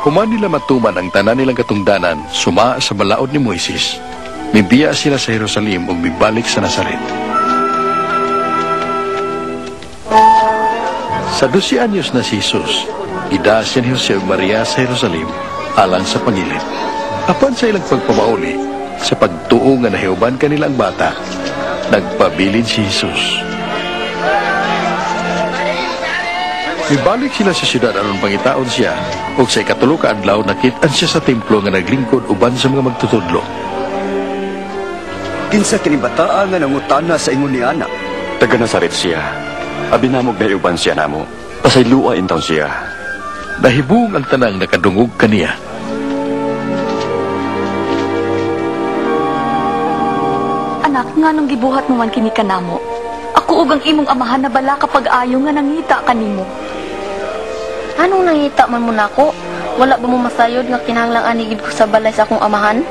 Human nila matuman ang tanan nilang katungdanan suma sa balaod ni Moises, mibiya sila sa Jerusalem ug mibalik sa Nazaret. Sa 12 anyos na si Jesus, gida siya ni Jose ug Maria sa Jerusalem alang sa pangilit. Apan sa ilang pagpamauli, sa pagtuo nga nahiuban kanila ang bata, nagpabilin si Jesus. Mibalik sila sa siyudad aron pangitaon siya, ug sa ikatulo ka adlaw nakit-an siya sa templo nga naglingkod uban sa mga magtutudlo. Kinsa kini bataa nga nangutana sa ingon ni ana? Taga Nazaret siya. Abi namog nahiuban siya namo. Pasaylua intawon siya. Nahibung ang tanang nakadungog kaniya. Anak, nganong gibuhat mo man kini kanamo? Ako ug ang imong amahan na bala kapag ayo nga nangita kanimo. Anong nangita man mo nako? Wala ba mo masayod nga kinahanglang anigid ko sa balay sa akong amahan?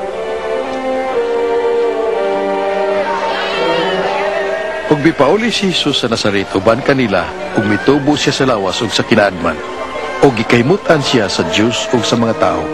Ug mipauli si Jesus sa Nazaret uban kanila, ug mitubo siya sa lawas ug sa kinaadman. Ug gikahimut-an siya sa Dios ug sa mga tawo.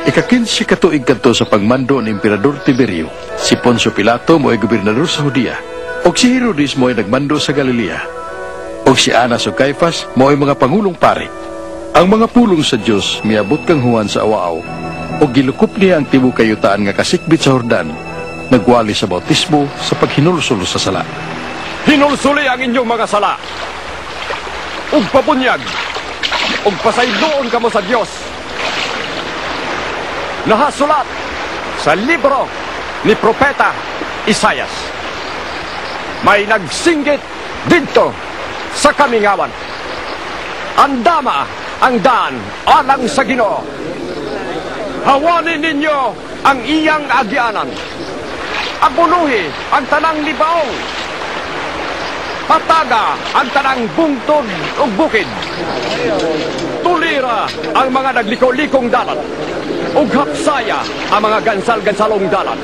Ika-15 ka tuig kadto sa pagmando ni Emperador Tiberio, si Poncio Pilato mo'y gobernador sa Judea, ug si Herodes mo'y nagmando sa Galilea, ug si Anas ug Caiphas mo'y mga pangulong pari. Ang mga pulong sa Dios miabot kang Juan sa awaaw, ug gilukop niya ang tibuok kayutaan nga kasikbit sa Jordan, nagwali sa bautismo sa paghinulsol sa sala. Hinulsuli ang inyong mga sala, ug pabunyag, ug pasayloon kamo sa Dios. Nahasulat sa libro ni Propeta Isayas. May nagsinggit didto sa kamingawan. Andama ang daan alang sa Ginoo. Hawanin ninyo ang iyang agianan. Abunuhi ang tanang libaong. Pataga ang tanang bungtod ug bukid. Tulira ang mga nagliko-likong dalan. Ug hapsaya ang mga gansal-gansalong dalan.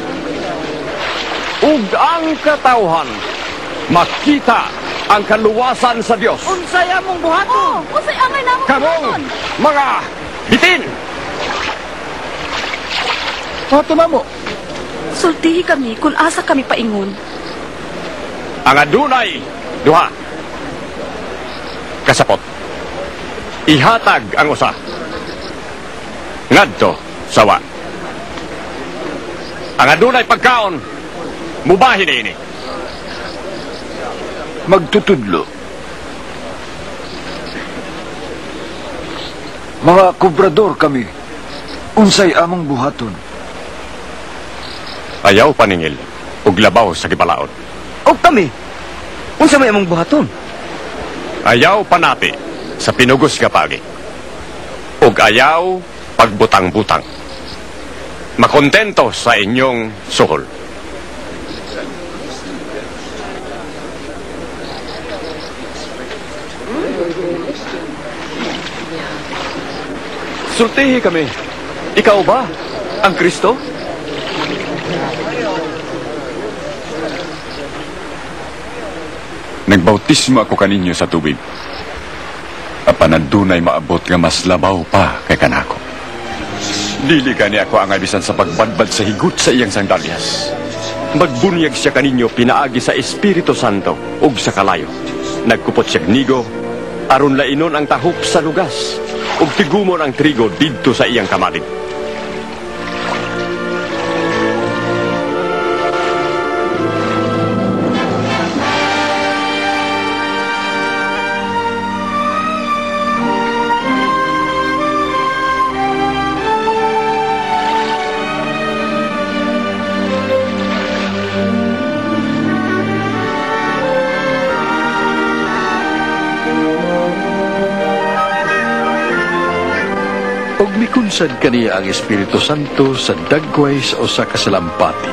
Ug ang katawhan makita ang kaluwasan sa Dios. Unsay among buhaton? Oh, unsay angay namong Kamong buhaton? mga bitin! Buhaton namo. Sultihi kami kung asa kami paingon. Ang adunay duha kasapot. Ihatag ang usa ngadto sawa. Ang adunay pagkaon, mubahin ini. Magtutudlo. Mga kubrador kami, unsay among buhaton? Ayaw paningil ug labaw sa gibalaod. Og kami, unsa may among buhaton? Ayaw panati sa pinugos nga pagi. Ug ayaw pagbutang-butang. Makontento sa inyong suhol. Sultihi kami. Ikaw ba ang Kristo? Nagbautismo ako kaninyo sa tubig. Apan adunay maabot nga mas labaw pa kay kanako. Dili gani ako angay bisan sa pagbadbad sa higot sa iyang sandalyas. Magbunyag siya kaninyo pinaagi sa Espiritu Santo ug sa kalayo. Nagkupot siya nigo, aron lainon ang tahop sa lugas, ug tigumon ang trigo didto sa iyang kamalig. Ug mikunsad kaniya ang Espiritu Santo sa dagway sa usa ka salampati.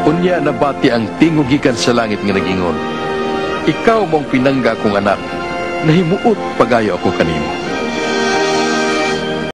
Unya nabati ang tingog gikan sa langit nga nagingon, "Ikaw mong pinangga kong anak, nahimuot pagayo ako kanimo."